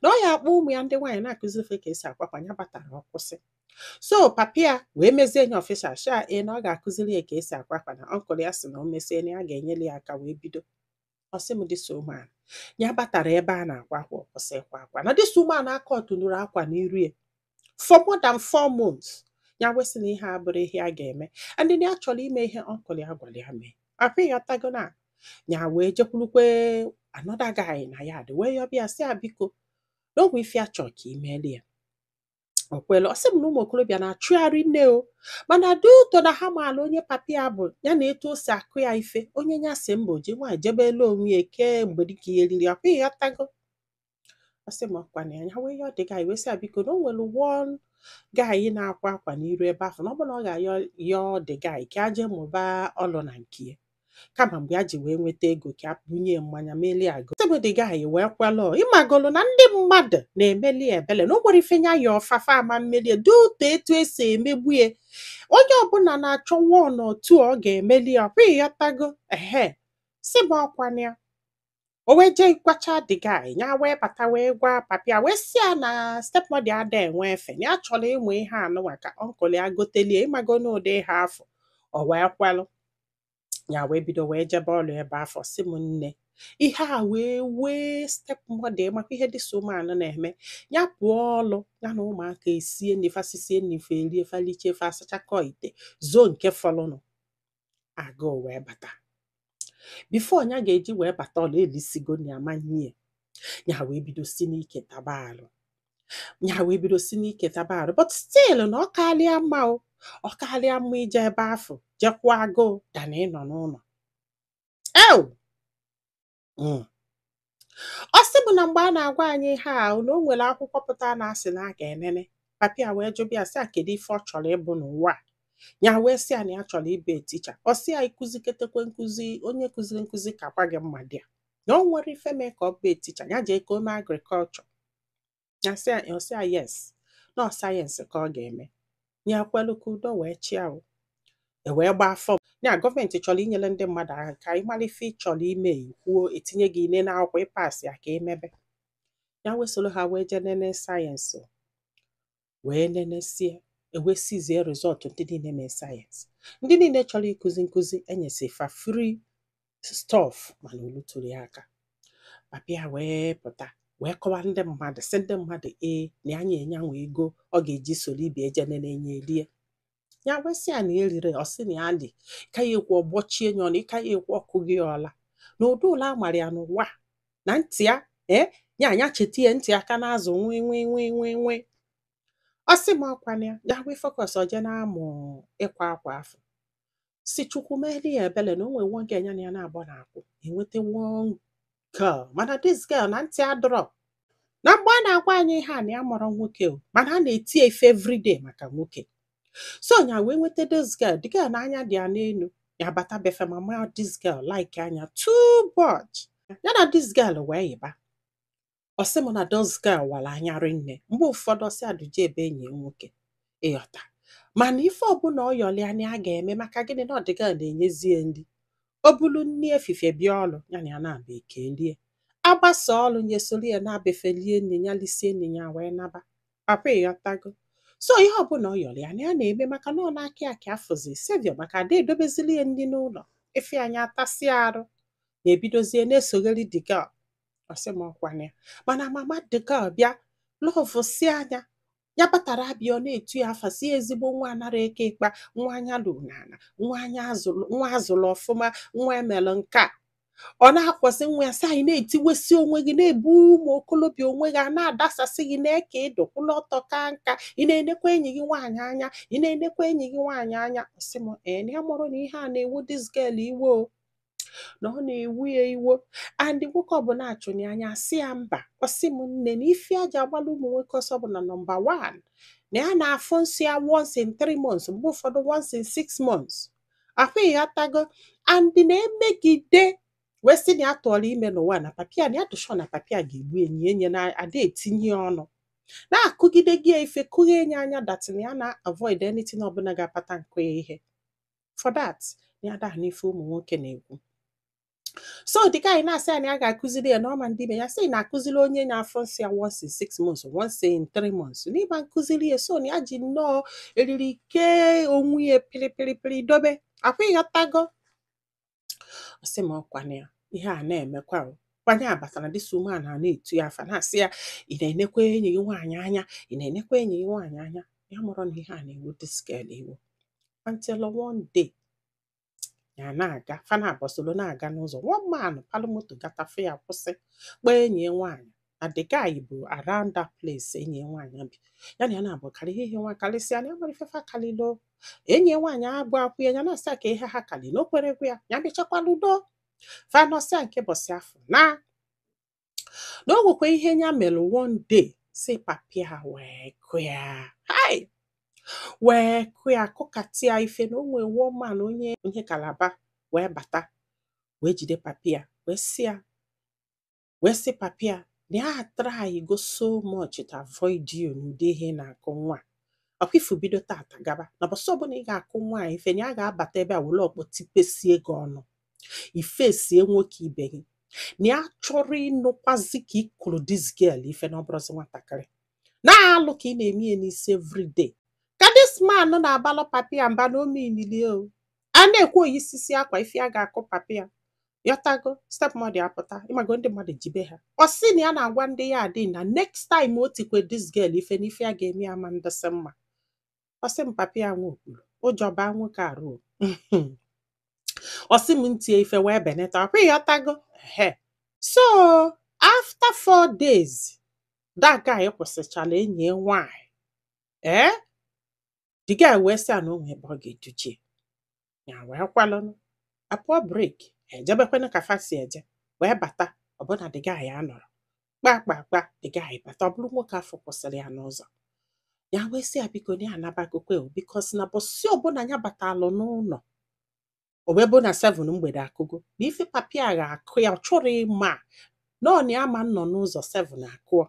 Na ọ ya akpọ ụmụ ya ndị nwaanyị na-akụziri fe ka esi akwa akwa. Ya batara, ọ kwụsị. So papa ya wee mezie nye official sha e na ọ ga-akụziri ya ka esi akwa akwa, na uncle ya sị na o mesie na ya ga-enyere ya aka wee bido. Ọ sị m, this woman, ya batara ebe a na-akwa akwa, ọ kwụsị ịkwa akwa, na this woman akọtụnụrụ akwa n'iru ya for more than 4 months. Ya wesị na ihe a bụrụ ihe a ga-eme, and ya chọrọ ime ihe uncle ya gwara ya mee. Akwa ịghọtago na ya wee jekwurukwe another guy na ya dị wee yọbịa, sị ya biko, na ogwe ife ya chọrọ ka imeli ya. O kwelu. Ọ sị m na ụmụ okorobịa na-achụgharị nne o, mana dị ụtọ na ha maala onye papa ya bụ, ya na etu o si akụ ya ife. Onye ya sị mba, o ji nwaanyị jebe elu onwe ya kee mgbe dịka ihe eriri. Ọkwa ịghọtago? Ọ sị m ọkwa na ya ya wee yọọ dị guy, wee sị ya biko, na o nwere one guy na-akwa akwa n'iru ebe ahụ, na ọ bụ na ọ ga-ayọ yọọ the guy ka a jee mụba ọlụ na nke ya, kama mgbe ya ji wee nweta ego ka a bunye mmanya melie agụ. Sị m, the guy wee kwelụ. Ịmagolu na ndị mmadụ na-emeli ebele, na o nwere ife ya ya ọfafa ama mmelie dị ụtọ etu esi emegbu ya. Onye ọbụla na-achọ one or two ọ ga-emeli ya. Ọkwa ịghọtago? Ehe, sị m ọkwa ya o wee jee gwacha the guy, ya wee bata wee gwa papi ya, wee sị ya na stepmother ada enwe efe, na ya chọrọ ịmụ ihe anụnwa ka uncle ya gotelie. Ịmago n'ụdị ihe afọ, o wee kwelụ. Ya wee bido wee jebe ọlụ ebe afọ. Sị m nne, ihe a wee wee stepmother maka ihe this woman na-eme. Ya pụọ ọlụ, ya na ụmụaka esie nri, fasisie nri, fe erie, faliche, fa asachakọ ite zoo nke fọlụnụ. Agụụ wee bata. Before ya ga-eji wee bata ọlụ, elisigo ya ma nye ya, wee bido si n'ike taba arụ. Ya wee bido si n'ike taba arụ, but still na ọ kalịa mma o, ọ kalịa mma ije ebe afọ jekwa agụụ dana ịnọ n'ụlọ ew. Ọ sị m na mgbe a na-agwa anyị ihe a, na o nwere akwụkwọ pụta na asị na a ga-enene. Papi ya wee jụbịa sị a, kedu ife ọ chọrọ ịbụ n'ụwa a? Ya wee sị ya na ya chọrọ ịbụ teacher. Ọ sị ya ịkụziketekwe nkụzi, onye kụziri nkụzi kakwa gị mma dị ya, na o nwere ife mee ka ọ bụ teacher. Ya jee ka o mee agriculture. Ya sị ya, ọ sị ya yes, na ọ science ka ọ ga-eme. Ya kwelu ka udo wee chịa o. E wee gbaa form ya. Gọọmenti chọrọ inyere ndị mmadụ aka ka ị mara ife ị chọrọ ime, kwuo, etinye gị ine n'akwụkwọ, ịpass ya ka emebe. Ya wee soro ha wee jee nene science, wee nenesie, ewee sizie result. Ndị niile mee science, ndị niile chọrọ ịkụzi nkụzi, enyesi fa free stuff, mana olu tụrụ ya aka. Papa ya wee pụta wee kọwa ndị mmadụ, sị ndị mmadụ ee, na ya nye nyanwa ego ọ ga-eji soro ibe eje nene enye erie. Ya wee sị ya na erire. Ọ sị na ya li ka ya ekwu ọgbọchie ya ọnụ, ịka ya ekwu ọkụ gị ọla na ụdị ụlọ a mara ya n'ụwa na ntị ya. Ee, ya anya cheta ya ntị aka n'azụ nwe nwe nwe nwe nwe. Ọ sị m ọkwana ya, ya wee focus oje na-amụ ịkwa akwa afọ, si Chukwu meeli ya ebele na o nwere one girl ya na ya na-agbọ na-akwụ enweta one girl, mana this girl na ntị adọrọ. Na mgbe a na-agwa anyị ihe a, na ya mụrụ nwoke o, mana a na-eti ya ife everyday maka nwoke. So nya wee nweta this girl. The girl na anya dị ya n'elu. Ya bata befe mama this girl, like anya too much. Ya na this girl wee yiba. Ọ sị m na this girl wara anya rinne. Mgbe ụfọdụ ọ sị adụje ebe enyi ya nwoke, ịghọta, mana ife ọbụla ọ yọlịa na ya ga-eme. Maka gịnị? Na ọ dị girl na-enyezi ya nri. O bulu nni efifie bịa ọlụ, ya na ya na-abịa ekelie, agbasa ọlụ, nye soro ya na-abefelie nri ya, lisie nri ya wee naba papa. Ịghọtago? So ihe ọbụla ọ yọrọ ya na ya na-eme, maka na ọ na-aka ya ka afụzi sevio, maka ada edobezili ya nri n'ụlọ efi anya atasị arụ, na-ebidozie na-esogheri the girl. Ọ sị m ọkwana ya, mana mama the girl bịa love si anya ya batara abịa, ọ na-etu ya afa, si ezigbo nwa anara eke ịkpa nwa anya lụ n'ala, nwa anya azụlụ, nwa azụlụ ọfụma, nwa emelụ nke a. Ọ na-akwọsị nwa ya, sị anyị na-etiwesi onwe gị, na-ebu ụmụ okolobịa onwe gị, a na-adasasị gị na-eke ịdụ kwụlụ ọtọ ka nka. Ị na-enekwa enyi gị nwaanyị anya, ị na-enekwa enyi gị nwaanyị anya. Ọ sị m ee, na ya mụrụ na ihe a na-ewu this girl iwe o, na ọ na-ewu ya iwo, and nwoke ọbụla achụna ya anya, asị ya mba. Ọ sị m nne, na ife aja agbala ụmụ nwoke ọsọ bụ na number one, na ya na-afụ nsị ya once in 3 months, mgbe ụfọdụ once in 6 months. Ahụ ịghọtago? And na-emegide wee sị na ya tụọrọ ime n'ụwa na papia, na ya dụshọ na papia ga-egbu enyi enyi na ada etinye ọnụ na-akụgide gị ife kụghe enye anya that na ya na avoid anything ọbụla ga-akpata nkụ ya ihe for that, na ya daa n'ife ụmụ nwoke na-ekwu. So the guy na-asị ya na ya ga-akụziri ya na ọma ndị ibe ya sị na-akụziri onye na-afọ nsị ya once in 6 months, once in 3 months, n'ịma nkụziri ya. So na ya ji nnọọ eriri kee onwe ya pịrịpịrịpịrị dobe akwa. Ịghọtago? Ọ sị ma ọkwana ya ihe a na-emekwa o kwanye abatara. This woman a na-etu ya afa, na-asị ya, "Ị na-enekwa enyi gị nwaanyị anya? Ị na-enekwa enyi gị nwaanyị anya?" Ya mụrụ na ihe a na-ewu this girl ewu, until one day ya na-aga, fana abọsolo na-aga n'ụzọ, one man palụ moto gatafe, ya kwụsị, kpọọ enyi ya nwaanyị na the guy bụ around that place enyi ya nwaanyị bi. Ya na ya na-abụ karị ihe nwa karịsịa na ya nwere ifefe kalilo. Enyi ya nwaanyị agụ akwụ ya, ya na-asị ya ka ihe ha kali na o kwere ekwe. Ya ya bịachakwala udo fanọsịa nke bọsị afọ na o nwekwa ihe ya mere. One day si papia wee kụ ya, hai, wee kụ ya, kụkatịa ife na o nwee one man, onye Kalaba, wee bata wee jide papia, wee sị ya, wee sị papia na ya try go so much to avoid you n'ụdị ihe ị na-akụ nwa ọkwa ifu. Bido tata gaba na bọsị ọbụla ị ga-akụ nwaanyị ife, na ya ga-abata ebe a were ọkpọ tipesie gị ọnụ, ifesie nwoke ibe gị, na ya chọrọ ịnụkwazi ka ị kụrụ this girl ife na ọ bụrụzi nwatakịrị na-alụ ka ị na-eme ya n'isi everyday. Ka this man na-abalụ papi ya mba na ome inili o a na-ekwu oyisisi akwa ife a ga-akụ papi ya yọtago. Stepmother apụta, ịmago ndị mmadụ jibe ha. Ọ sị na ya na-agwa ndị ya adị na next time o tikwe this girl ife na ife a ga-eme ya ma ndịsị mma. Ọ sị m papi ya nwe okpuru ụjọ baa nwoke arụ o. Ọ sị m ntie ife wee beneta ọkwa. Ịghọtago? Ehe. So after 4 days that guy kwụsịchala enyi ya nwanyị, ee, the guy wee sị ya na o nwee ebe ọ ga-eduje ya, wee kwalụnụ apụọ break, ejebekwanụ ka fa si eje, wee bata. Ọbụna the guy anọrọ kpa kpa kpa, the guy bata, ọ bụrụ nwoke afọ kwụsịrị ya n'ụzọ. Ya wee sị ya biko na ya anabagokwe o, because na bọsị ọbụla ya batalụ n'ụlọ, o wee bụ na 7 mgbede akụgo na ife papi a ga-akụ ya, ọ chọrọ ịma na ọ na ya ma nọ n'ụzọ 7 akụọ.